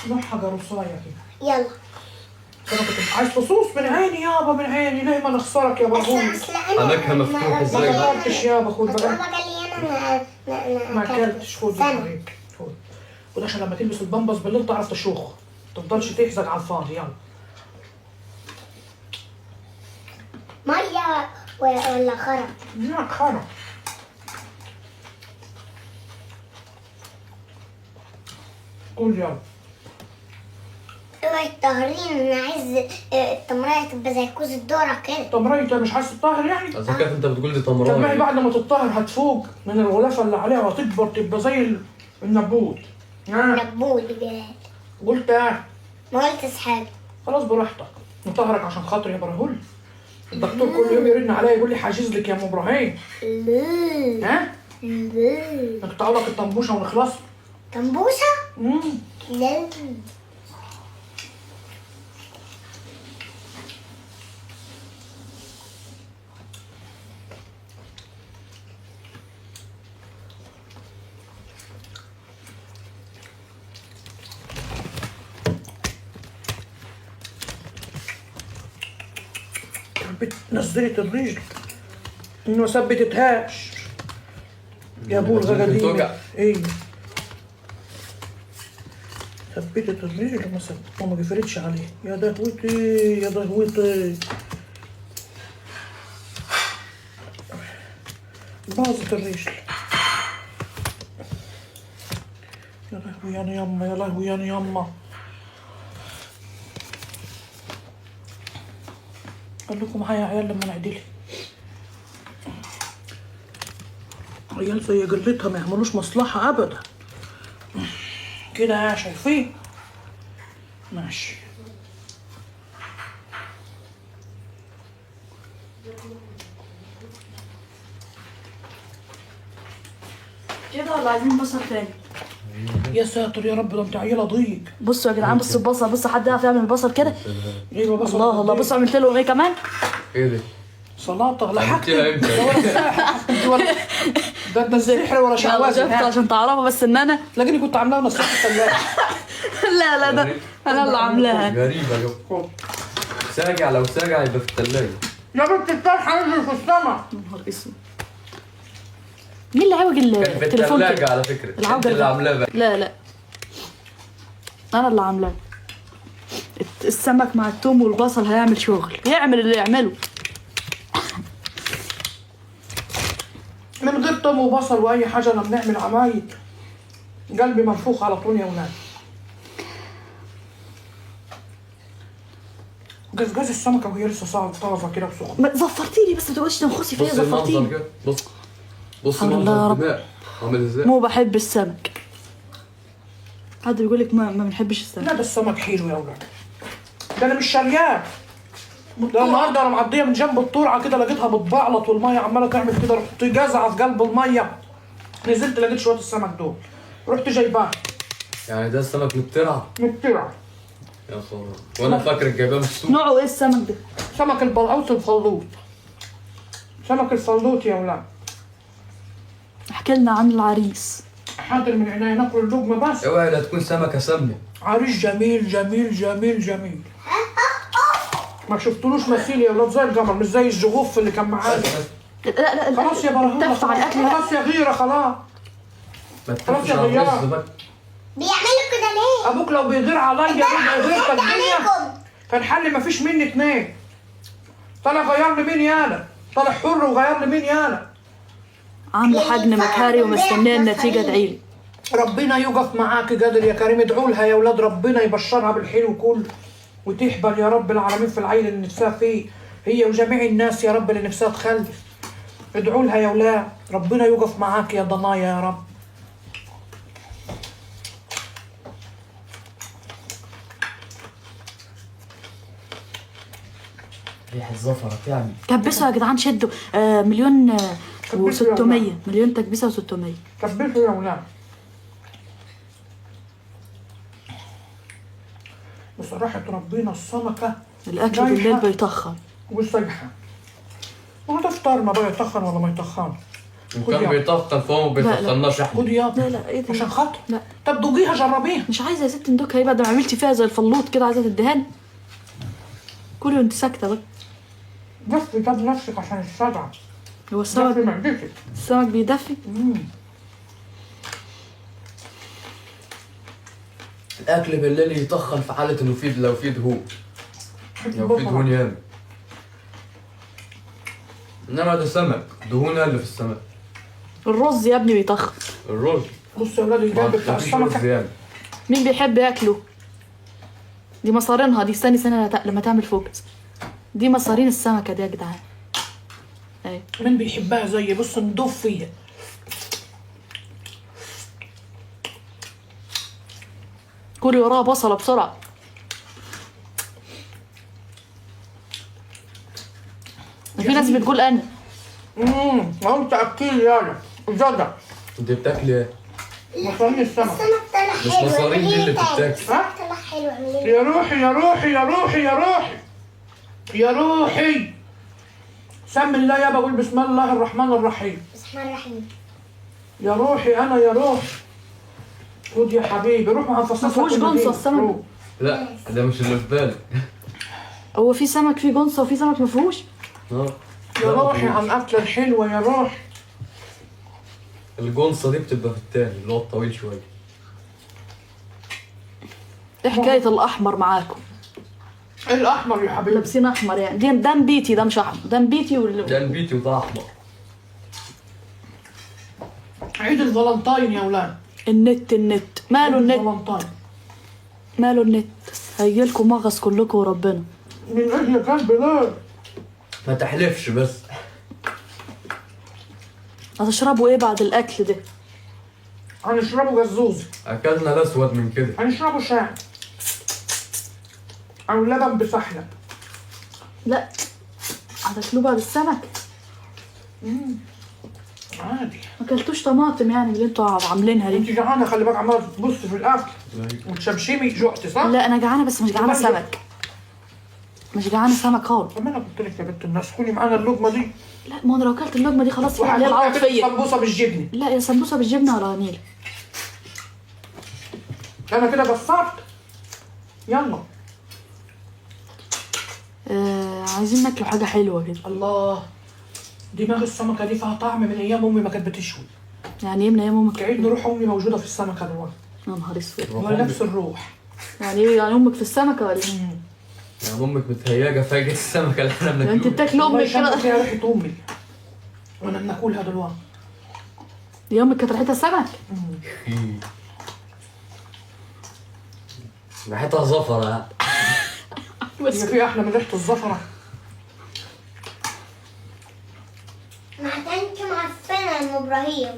نوع حجر رصايه كده. يلا. انا كنت عايز فصوص من عيني يابا، من عيني. ليه ما نخسرك يا برغوث؟ اصل انا حنكها مفتوح ازاي ما بقى؟ اكلتش يابا، خد اصل بقى. بابا قال لي انا ما اكلتش، خد يا سنة. حبيبي، خد خد عشان لما تلبس البامبس بالليل تعرف تشوخ، ما تفضلش تحزق على الفاضي. يلا. مية ولا خرا؟ لا خرا. قول يلا. اوعي تطهريني، انا عايز التمرية تبقى زي كوز الذرة كده. تمرية مش عايز تطهر يعني؟ اذا كانت انت بتقول لي طب ما هي تمرايه. بعد ما تطهر هتفوق من الغلافة اللي عليها وهتكبر تبقى زي النبوت. ها؟ نبول جلال. قلت ايه؟ ما قلتش حاجة. خلاص براحتك، نطهرك عشان خاطري يا براهول. الدكتور كل يوم يرن عليا يقول لي حاجز لك يا ام ابراهيم. لا. ها؟ لا. نقطع لك الطنبوشه ونخلص. طنبوشة؟ امم لا. نزلت الرجل ما ثبتتهاش يا ابو الغديمه. توجع. ايه ثبتت الرجل وما وما قفلتش عليه. يا دهوتي يا دهوتي، باظت الرجل. يا لهوي يا يما، يا لهوي يا يما. خليكم معايا يا عيال لما نعدلي. عيال زي قلتها ما يعملوش مصلحة أبدا كده، شايفين؟ ماشي. كده ولا عايزين بصل تاني؟ يا ساتر يا رب، ده انت عيلة ضيق. بصوا يا جدعان، بصوا البصل، بصوا حد يعرف يعمل البصل كده؟ ايوه بصل. الله الله. بصوا عملت لهم ايه كمان؟ ايه ده؟ سلطة لحقت. عملتيها امتى؟ ولا ده سحر ولا يلا شعوذة. شفت عشان تعرفوا بس ان انا تلاقيني كنت عاملاها نص في الثلاجة. لا لا، ده انا اللي عاملاها. غريبة جو. ساجع، لو ساجع يبقى في الثلاجة. يا بنت الطرحة نزل في السما. يا نهار اسود، مين اللي عوج كان في التليفون الثلاجة كده؟ على فكرة. العوجة انت اللي ده. عاملاها بقى. لا لا، انا اللي عاملاه. السمك مع التوم والبصل هيعمل شغل، يعمل اللي يعمله. من غير توم وبصل واي حاجة انا بنعمل عمايل. قلبي منفوخ على طول يا ولاد. جزجاز السمكة وهي لسه صعب طازة كده وسخنه. ما زفرتيلي بس، ما تقعديش تنخسي فيا. بص المنظر زفرتيلي. كده، بص بص الحمد لله يا منظر رب. الدماء عامل ازاي. مو بحب السمك. حد بيقول لك ما بنحبش السمك. لا ده السمك حلو يا ولاد، ده انا مش شريان. ده النهارده انا معدية من جنب الطرعه كده لقيتها بتبعلط والمية عماله تعمل كده، رحت جزعة في قلب المية، نزلت لقيت شوية السمك دول، رحت جايباها. يعني ده السمك من الترعه؟ من الترعه. يا خرابي، وانا فاكرك جايباه من السوق. نوعه ايه السمك ده؟ سمك البلعوط الفلوط، سمك الفلوط يا ولاد. احكي لنا عن العريس. حاضر من عينيا، ناكل اللقمة بس. اوعي لا تكون سمكة سامة. عريس جميل جميل جميل جميل، ما شفتلوش مثيل يا ولاد، زي القمر، مش زي الجغوف اللي كان معانا. لا لا لا، خلاص يا براهوم، تف على الاكل. لا. خلاص يا غيره، خلاص ما خلاص تتفش يا على غيره. الرز بقى. بيعملوا كده ليه؟ ابوك لو بيغير عليا بيبقى غيرتك ضحكت دي. عليكم. كان حل مفيش مني اتنين. طالع غير لي مين يالا؟ طالع حر وغير لي مين يالا؟ عامله حجم مكاري ومستنيه النتيجة، ادعيلي. ربنا يقف معاك قادر يا كريم. ادعوا لها يا ولاد، ربنا يبشرها بالحلو كله وتحبل يا رب العالمين في العيل اللي نفسها فيه، هي وجميع الناس يا رب اللي نفسها تخلف. ادعوا لها يا ولاد، ربنا يقف معاك يا ضنايا يا رب. ريحه زفره تعمل. كبسوا يا جدعان، شدوا. مليون كبسوا يا و600 ولاد. مليون تكبيسه و600. كبسوا يا ولاد. بصراحة ربنا السمكة الاكل رايحة بالليل بيطخن. وسايحة. وده فطارنا بقى، يطخن ولا ما يطخنش؟ كان بيطخن فهو ما بيطخناش احنا. خدي يابا. لا لا ايه ده؟ عشان خاطر. لا. طب دوقيها جربيها. مش عايزه يا ست ندوقها ايه بعد ما عملتي فيها زي الفلوط كده عايزه تديها. كلي وانت ساكته بقى. بس طب نفسك عشان السبعة. هو السمك معدتك. السمك بيدفي. الاكل بالليل يطخن في حاله انه في لو في دهون. لو في دهون ياما. انما ده سمك، دهون اللي في السمك. الرز يا ابني بيطخن. الرز. بص يا ولاد الجنب بتاع السمكة. مين بيحب ياكله؟ دي مصارينها دي. استني استني لما تعمل focus. دي مصارين السمكة دي يا جدعان. ايوه. مين بيحبها زيي؟ بص ندوب فيها. كلي وراها بصله بسرعة. في ناس بتقول انا. انت اكيل يالا جدع. انت بتاكلي ايه؟ مصارين السمك. السمك طلع حلو. مش مصارين دي اللي بتتاكل. السمك طلع حلو. اعملي يا روحي يا روحي يا روحي يا روحي يا روحي. سم الله يابا، قول بسم الله الرحمن الرحيم. بسم الله الرحمن. يا روحي انا يا روحي. خد يا حبيبي روح مع فصاصه. ما فيهوش جنصه السمك. لا ده مش اللي في بالك. هو في سمك فيه جنصه وفي سمك ما فيهوش؟ يا روحي على الاكلة الحلوة يا روحي. الجنصه دي بتبقى في التاني اللي هو الطويل شوية. ايه حكاية الاحمر معاكم؟ ايه الاحمر يا حبيبي؟ لابسين احمر يعني. دي ده نبيتي، ده مش احمر، ده نبيتي ده نبيتي وده احمر. عيد الفالنتاين يا ولاد. النت النت ماله النت؟ الفالنتاين ماله النت؟ هيجيلكم مغص كلكم وربنا. من ايه يا كلب ده؟ ما تحلفش بس. هتشربوا ايه بعد الاكل ده؟ هنشربوا جزوز. اكلنا الاسود من كده. هنشربوا شاي او لبن بسحلب. لا هتاكلوه بعد السمك؟ عادي. ما اكلتوش طماطم يعني اللي انتوا عاملينها دي؟ انت جعانة خلي بالك، عماله تبص في الاكل وتشمشمي. جوعتي صح؟ لا انا جعانة بس مش جعانة سمك. مش جعانة سمك خالص. طب انا قلت لك يا بنت الناس كلي معانا اللقمة دي. لا ما انا لو اكلت اللقمة دي خلاص في عليها العوض فيا. سمبوسة بالجبنه. لا يا سمبوسة بالجبنه ولا نيل. انا كده قصرت. يلا. عايزين ناكلوا حاجة حلوة كده. الله، دماغ السمكة دي فيها طعم من ايام امي ما كانت بتشوي. يعني ايه من ايام امك؟ كأن روح امي موجودة في السمكة دلوقتي. يا نهار اسود. نفس الروح. يعني ايه يعني امك في السمكة ولا ايه؟ يعني امك متهيجه فاجئة السمكة اللي احنا بناكلوها. انت بتاكل امك كده؟ فيها ريحه امي وانا بناكلها دلوقتي. يا امك كانت ريحتها سمك؟ ريحتها زفره. بس في احلى من ريحه الزفره؟ ما كانش معفنه يا ام ابراهيم.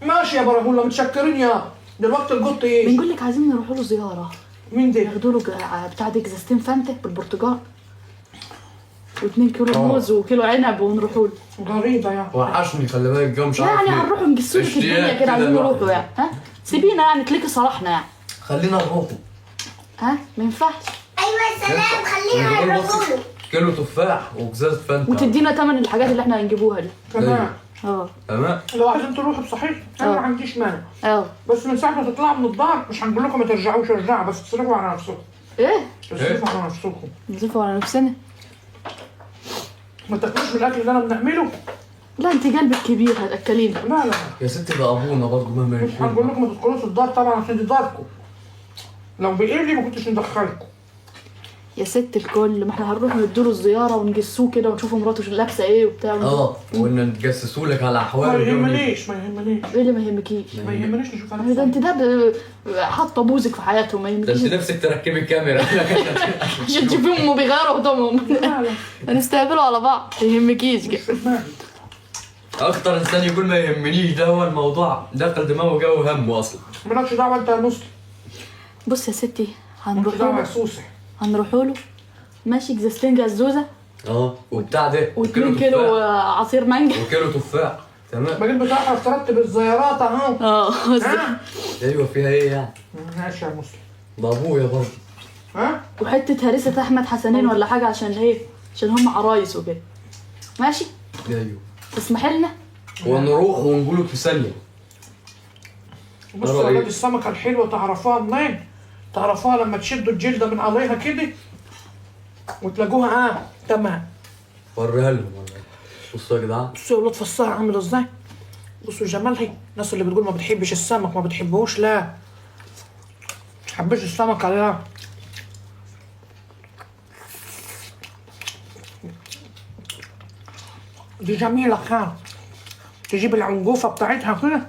ماشي يا براهوله، متشكرين يا دلوقتي القط ايه؟ بنقول لك عايزين نروح له زيارة. مين ده؟ ياخدوا له بتاع دي ازازتين فانتا بالبرتقال و2 كيلو موز وكيلو عنب ونروحوا له. غريبة يعني. وحشني خلي بالك الجو مش عارف يعني هنروحوا نجسوا لك الدنيا كده، عايزين نروحوا يعني. ها سيبينا يعني تليكي صلاحنا يعني. خلينا نروحوا. ها ما ينفعش. ايوه يا سلام، خلينا نروحوا له. كيلو تفاح وازازه فانتا وتدينا ثمن الحاجات اللي احنا هنجيبوها دي. تمام. تمام. لو عايزين تروحوا بصحيح انا ما عنديش مانع. بس من ساعة ما تطلعوا من الدار مش هنقول لكم ما ترجعوش، ارجعوا بس تصرفوا على نفسكم. ايه؟ تصرفوا على نفسكم. نصرفوا على نفسنا. ما تاكلوش من الاكل اللي انا بنعمله. لا انت قلبك كبير هتاكلينا. لا لا يا ستي ده ابونا برضه مهما يكون. مش هنقول لكم ما تدخلوش الدار طبعا عشان دي داركم. لو بايدي ما كنتش ندخلكم. يا ست الكل، ما احنا هنروح نديله الزيارة ونجسوه كده ونشوفوا مراته لابسه ايه وبتاع. وان نتجسسوا لك على احواله. ما يهمنيش ما يهمنيش. ايه اللي ما يهمكيش؟ ما يهمنيش نشوف انا. ده انت ده حاطه بوزك في حياته ما يهمكيش. ده انت نفسك تركبي كاميرا عشان تشوفيهم هما بيغيروا هدومهم. هنستقبلوا على بعض. ما يهمكيش كده. اكتر انسان يقول ما يهمنيش ده هو الموضوع دخل دماغه جو همه اصلا. مالكش دعوه انت يا مسلم. بص يا ستي هنروح له. هنروحوا له ماشي، ازازتين جزوزه وبتاع ده و2 كيلو عصير مانجا وكيلو تفاح. تمام. بجيب بتعرف ترتب الزيارات اهو. ايوه فيها ايه يعني؟ ماشي يا مسلم. ده ابويا برضه. ها؟ وحتة هريسه احمد حسنين ولا حاجة عشان ايه؟ عشان هم عرايس وكده. ماشي؟ ايوه. تسمحي لنا؟ ونروح ونقوله في ثانية. بصوا يا ولاد السمكة الحلوة تعرفوها منين؟ تعرفوها لما تشدوا الجلدة من عليها كده وتلاقوها تمام. وريها لهم والله. بصوا يا جدعان، بصوا يا ولاد فصها عامل ازاي؟ بصوا جمالها. الناس اللي بتقول ما بتحبش السمك ما بتحبهوش، لا ما بتحبش السمك عليها. دي جميلة خالص، تجيب العنجوفة بتاعتها كده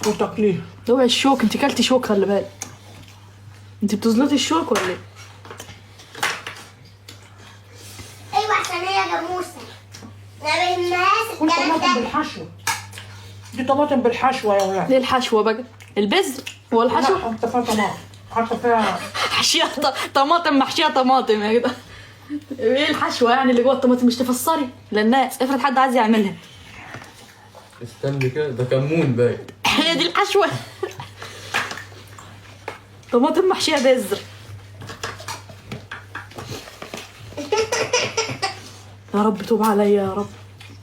وتاكليها. اوعي الشوك، انت كلتي شوك خلي بالك. انت بتزلطي الشوك ولا ايه؟ ايوه عشان هي جاموسه ما بيهمهاش كل الكلام طماطم ده. بالحشوة، دي طماطم بالحشوة يا ولاد. ليه الحشوه بقى؟ البذر هو الحشو؟ لا، حط فيها طماطم، حط فيها حشيها طماطم محشيها طماطم يا جدع. ايه الحشوه يعني اللي جوه الطماطم؟ مش تفسري للناس، افرض حد عايز يعملها. استني كده، ده كمون باين. هي دي الحشوه. طماطم محشيه بذر. يا رب توب عليا، يا رب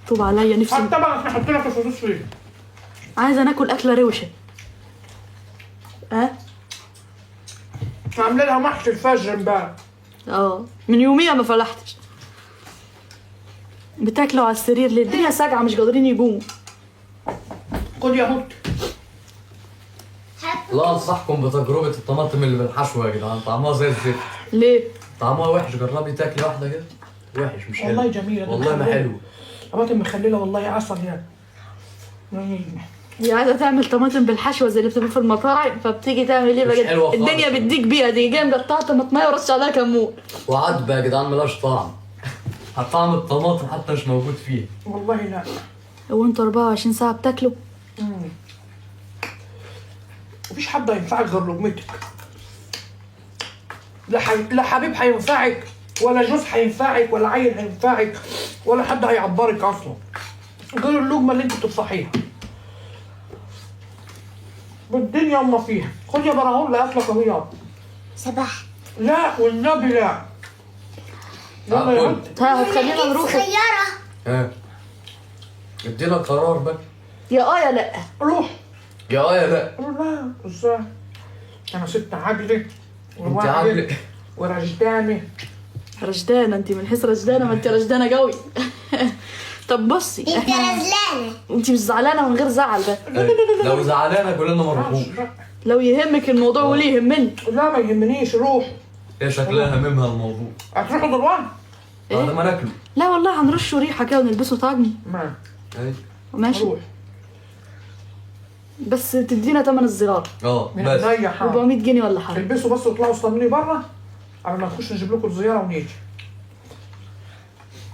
توب عليا. نفسي حتى بقى نحط لك الفلوس فيه. عايزه ناكل اكله روشه. اه عامله لها محشي الفجر امبارح. من يوميها ما فلحتش. بتاكلوا على السرير ليه؟ الدنيا ساقعه مش قادرين يقوموا. خد يا هوت. لا انصحكم بتجربه الطماطم اللي بالحشوه يا جدعان، طعمها زي الزفت. ليه؟ طعمها وحش، جربي تاكلي واحدة كده وحش، مش حلو والله جميلة، والله ما حلو. طماطم مخلله والله عسل يعني. هي عايزه تعمل طماطم بالحشوه زي اللي بتبقى في المطاعم، فبتيجي تعمل ايه مش بقى؟ حلوة خالص. الدنيا بتديك بيها دي، جاية مقطعه طماطميه ورش عليها كمون. وعدبه يا جدعان ملهاش طعم، طعم الطماطم حتى مش موجود فيه. والله لا. هو انتوا 24 ساعة بتاكلوا؟ مفيش حد هينفعك غير لقمتك. لا حبيب هينفعك، ولا جوز هينفعك، ولا عيل هينفعك، ولا حد هيعبرك اصلا غير اللقمة اللي انت بتطفحيها بالدنيا وما فيها. خد يا براهون لاكلك اهو يابا. سبحت. لا والنبي لا. يلا يا كل. هوت. ها هتخلينا نروح. صغيرة. ها ادينا قرار بقى. يا يا لا. روح. يا يا لا. لا ازاي؟ انا ست عجله انت عامل ورشدانه. رشدانه انت، من حيث رشدانه ما انت رشدانه قوي. طب بصي انت احنا رزلانه. انت مش زعلانة من غير زعل بقى. لو زعلانة كلنا مرحوم. لو يهمك الموضوع وليه يهمني. لا ما يهمنيش، روح. هي شكلها هممها الموضوع. هتروحوا دلوقتي؟ بعد ما ناكله. لا والله هنرشه ريحه كده ونلبسه طقم. ما ماشي روح. بس تدينا ثمن الزرار. اه من بس عينيا حاضر. 400 جنيه ولا حاجة. البسوا بس واطلعوا استنوني بره قبل ما نخش نجيب لكم الزيارة ونيجي.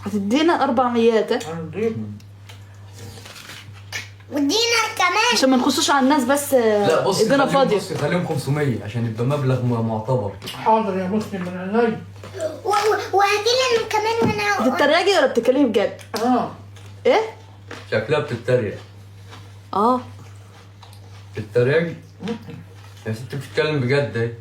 هتدينا 400 هنضيف والدينار كمان. عشان ما نخشوش على الناس بس. لا بصي ايدينا فاضية. بصي خليهم 500 عشان يبقى مبلغ معتبر. حاضر يا مسلم من عينيا. وهاتي لنا كمان. وانا بتتريقي ولا بتتكلمي بجد؟ ايه؟ شكلها بتتريق. بتتريق يا ست، بتتكلم بجد اهي.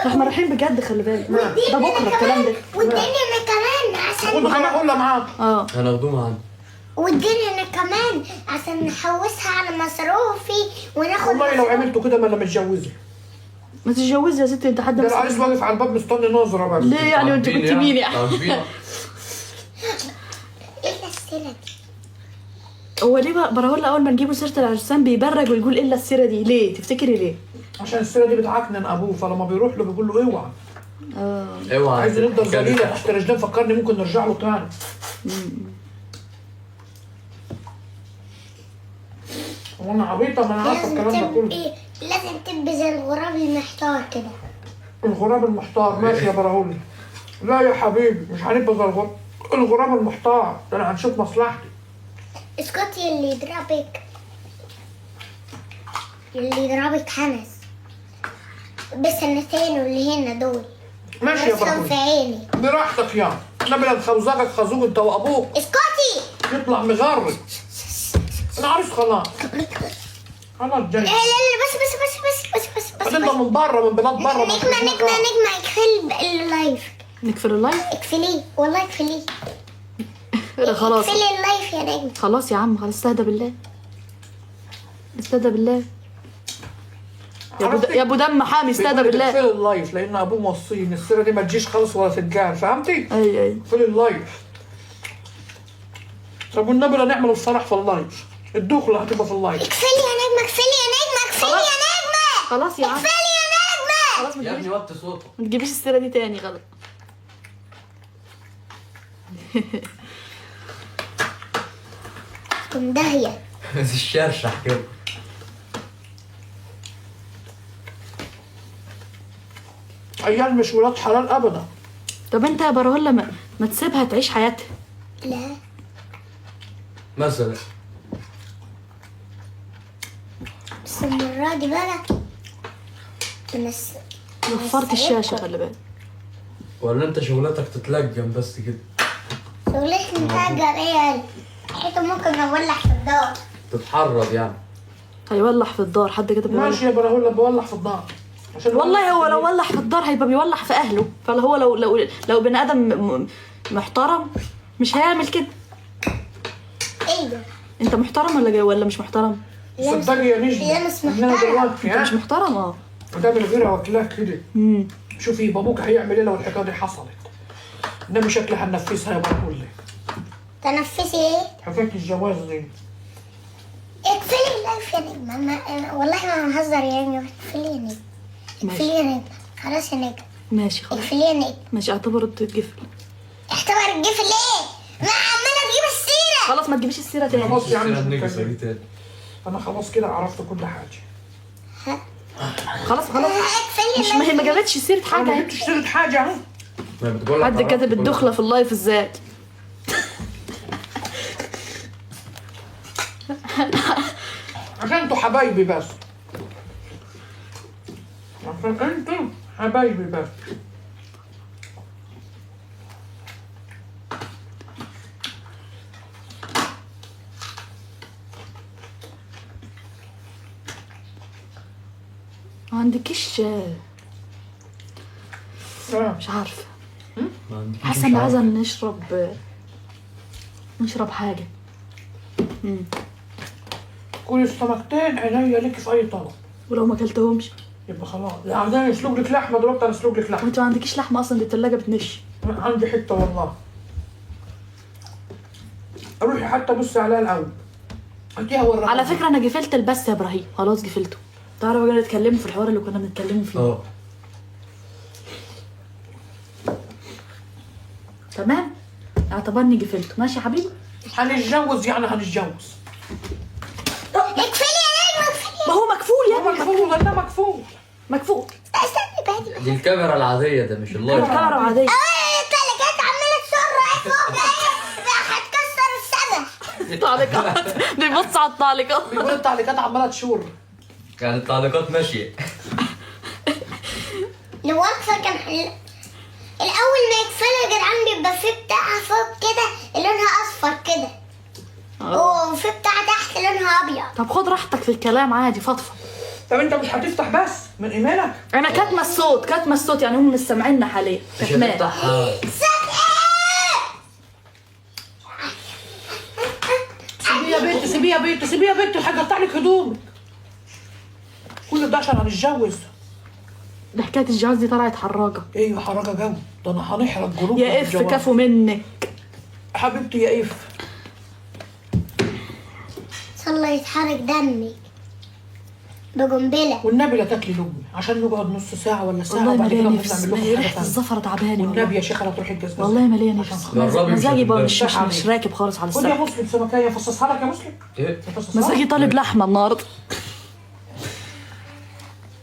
احنا رايحين بجد خلي بالك. ده بكره الكلام ده. واديني انا كمان عشان خدوا كمان قلة معاك. هناخدوه معانا. واديني انا كمان عشان نحوشها على مصروفي وناخد. والله لو عملتوا كده ما انا متجوزة. ما تتجوزي يا ستي انت حد ده العريس واقف على الباب مستني نظره بس. ليه يعني وانت كنت مين يعني؟ ايه الاسئلة دي؟ هو ليه بقى براهولا اول ما نجيبه سيره العرسان بيبرج ويقول الا السيرة دي؟ ليه؟ تفتكري ليه؟ عشان السيرة دي بتعكنن ابوه، فلما بيروح له بيقول له اوعى. اوعى عايز نفضل ذليلة تحت رجلين. فكرني ممكن نرجع له تاني. وانا عبيطه ما انا عارفه لازم الكلام ده كله. تبقي لازم تبقي زي الغراب المحتار كده. الغراب المحتار ماشي يا براهولي. لا يا حبيبي مش هنبقى زي الغراب المحتار ده، انا هنشوف مصلحتي. اسكتي اللي يضربك، اللي يضربك حنس بسنتين واللي هنا دول. ماشي يا رسم في براهولي عيني. براحتك يا نبي نخوزقك خازوق انت وابوك. اسكتي. يطلع مغرب. انا عارف خلاص. خلاص جاي. لا لا لا، بس بس بس بس بس بس بس. بعدين ده من بره، من بلاد بره. نجمة نجمة نجمة، اقفل ال live. نقفل ال live؟ اقفليه والله، اقفليه. خلاص اقفلي ال live يا نجمة. خلاص يا عم، خلاص، استهدى بالله، استهدى بالله يا ابو يا ابو دم حامي، استهدى بالله. اقفل ال live لان ابوه موصيه ان السيرة دي ما تجيش خالص ولا تتجاهل، فهمتي؟ اي اي. اقفلي ال live. طب والنبي لا نعمل الفرح في ال live، الدخلة هتبقى في ال live. اقفلي يا نجمة، اقفلي يا نجمة، اقفلي يا نجمة، خلاص يا عم، اقفلي يا نجمة. خلاص، ما يا ابني تجيبيش، وطي صوتك. ما تجيبيش السيرة دي تاني، غلط. كم داهية. الشرشح كده. عيال مش ولاد حلال ابدا. طب انت يا براهولا ما تسيبها تعيش حياتها. لا مثلا بس المرة دي بقى وفرت الشاشة، خلي بالك. ولا انت شغلتك تتلجم بس كده؟ شغلتي نتاجر ايه؟ حيث ممكن اولع في الدار. تتحرض يعني. هيولع في الدار، حد كده بيولع. ماشي يا براهولا، بولع في الدار عشان والله هو لو ولع في الدار هيبقى بيولع في اهله، فهو لو لو لو بني ادم محترم مش هيعمل كده. ايوه. انت محترم ولا ولا مش محترم؟ لا مش صدقني يا نجم لا مش إن انا محترم. دلوقتي انت مش ها محترم. اه. قدام الغيرة واكلاه كده. شوفي بابوك هيعمل ايه لو الحكاية دي حصلت. انما شكلي هنفذها يا براهولا. تنفسي ايه؟ حكاية الجواز دي. اقفلي ال live يا نجمة. والله ما هنهزر يا نجمة. اقفلي يا نجمة، اقفلي يا نجمة، خلاص يا نجمة. ماشي خلاص. اقفلي يا نجمة. ماشي، اعتبر تتقفل. اعتبر القفل ليه؟ ما عمالة تجيب السيرة. خلاص ما تجيبيش السيرة تاني. خلاص يا عم، مش النجسة متكلم. دي تاني. انا خلاص كده عرفت كل حاجة. خلاص خلاص، اقفلي مش ما هي ما جابتش سيره انا حاجة ما اهي. جبتش سيره حاجة اهو. ما بتقول لك حد عرفت كاتب كل الدخلة في ال live ازاي؟ عشان انتوا حبايبي بس، عشان انتوا حبايبي بس. ما عندكيش؟ آه. مش عارفه، ما عندكيش. حاسه مش اني عايزه عارف. نشرب حاجة. كل السمكتين عينيا ليك في اي طلب. ولو ما اكلتهمش؟ يبقى خلاص، لا عايزين نسلق لك لحمه دلوقتي، هنسلق لك لحمه. وانت ما عندكيش لحمه اصلا، دي التلاجة بتنش. عندي حتة والله. روحي حتى بصي عليها الاول. هاتيها وريها. على فكرة انا قفلت البث يا ابراهيم، خلاص قفلته. تعرف بقى نتكلم في الحوار اللي كنا بنتكلمه فيه؟ اه. تمام، اعتبرني قفلته. ماشي يا حبيبي. هنتجوز يعني هنتجوز. اقفلي يا نجمة، اقفلي. ما هو مكفول يا هو ابني. مكفول ولا مكفول؟ مكفول. استني بعدي. دي الكاميرا العادية، ده مش ال live. الكاميرا عادية. التلجات عمالة تسر ايه فوق ايه، هتكسر السما. تعليقات، بيبص على التعليقات. بيقول التعليقات عماله تشور. يعني التعليقات ماشية. لو واقفة كان الأول ما يقفلوا يا جدعان بيبقى في بتاع فوق كده لونها أصفر كده، وفي بتاع تحت لونها أبيض. طب خد راحتك في الكلام عادي، فضفض. طب انت مش هتفتح بس من ايمانك؟ انا كاتمه الصوت، كاتمه الصوت، يعني هم مش سامعيننا حاليا. مش كاتماه. هتفتح. سيبيه يا بنت، سيبيه يا بنت، سيبيه يا بنت، هقطع لك هدومك. كل ده عشان هنتجوز. ده حكاية الجواز دي طلعت حراجه. ايوه حرجه جو، ده انا هنحرق جروب. يا اف كفو منك. حبيبتي يا اف. إن شاء الله يتحرك دمك بقنبلة. والنبي لا تاكلي لقمة عشان نقعد نص ساعة ولا ساعة والله وبعد ماليه كده نفس، نعمل لكم حاجة ريحه ثانية. الزفره تعباني والنبي والله. يا شيخه لا تروحي الجزجزه. والله ماليه نفس. جربي مش مزاجي بقى مش هتندمي. مش, مش راكب خالص على خد يا السقف. مسلم سمكيه، فصصها لك يا مسلم. ايه؟ فصصها مزاجي لك. طالب لحمه النهارده.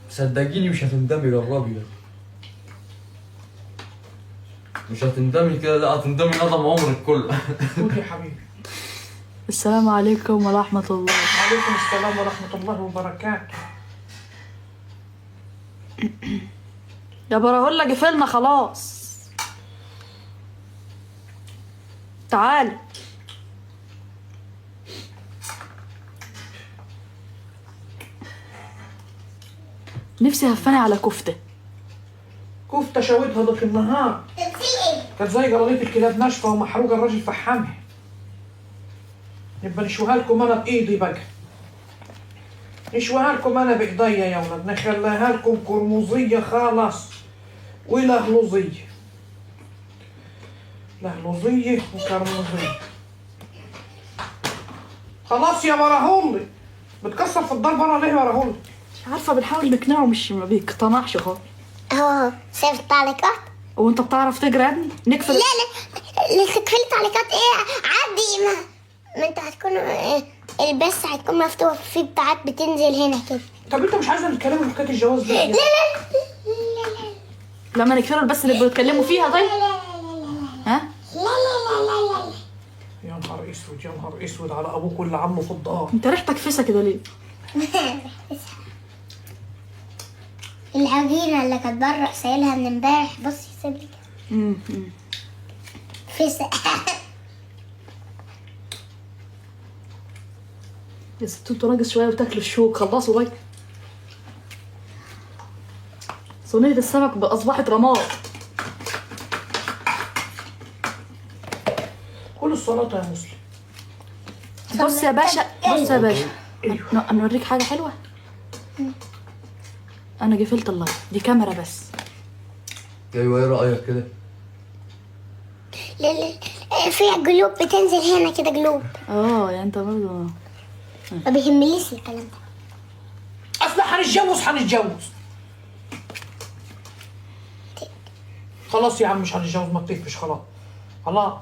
صدقيني مش هتندمي، جربي بس. مش هتندمي كده، لا هتندمي ندم عمرك كله. خد يا حبيبي. السلام عليكم ورحمة الله. وعليكم السلام ورحمة الله وبركاته. يا براهولا قفلنا خلاص. تعال. نفسي هفاني على كفته. كفته شويتها ذاك النهار. طب في ايه؟ كانت زي جرانيت الكلاب ناشفة ومحروقه، الراجل فحمها. نبقى نشويها لكم انا بايدي بقى. نشويها لكم انا بايديا يا ولاد، نخليها لكم قرمزيه خالص ولهلوزيه. لهلوزيه وكرمزيه. خلاص يا براهولي، بتكسر في الدار بره ليه يا براهولي؟ مش عارفه، بنحاول نقنعه مش ما بيقتنعش خالص. اهو شايف التعليقات؟ هو انت بتعرف تجري يا ابني؟ نقفل. لا لا لا، تقفلي التعليقات ايه؟ عدي ما انت هتكون إيه، البث هتكون مفتوح، في بتاعات بتنزل هنا كده. طب انت مش عايزه نتكلم في حكاية الجواز دي؟ لا لا لا لا لما نقفلوا بس اللي بيتكلموا فيها. طيب لا لا ها؟ لا لا لا لا يا نهار اسود، يا نهار اسود على ابوك واللي عامله في الدار. انت ريحتك فسا كده ليه؟ لا. العجينة اللي كانت بره سايلها من امبارح، بصي سيب لي امم فسا. يا ست انتوا ناقص شوية وتاكلوا الشوك. خلصوا بقى. صينية السمك اصبحت رماد. كل السلطة يا مسلم. بص يا باشا، بص يا باشا، نوريك حاجة حلوة. انا قفلت ال live، دي كاميرا بس. ايوه ايه رايك كده؟ لا لا، في قلوب بتنزل هنا كده، قلوب. اه يعني انت برضه ما بيهمنيش الكلام ده. اصل هنتجوز هنتجوز. خلاص يا عم مش هنتجوز، ما تطيفش خلاص خلاص.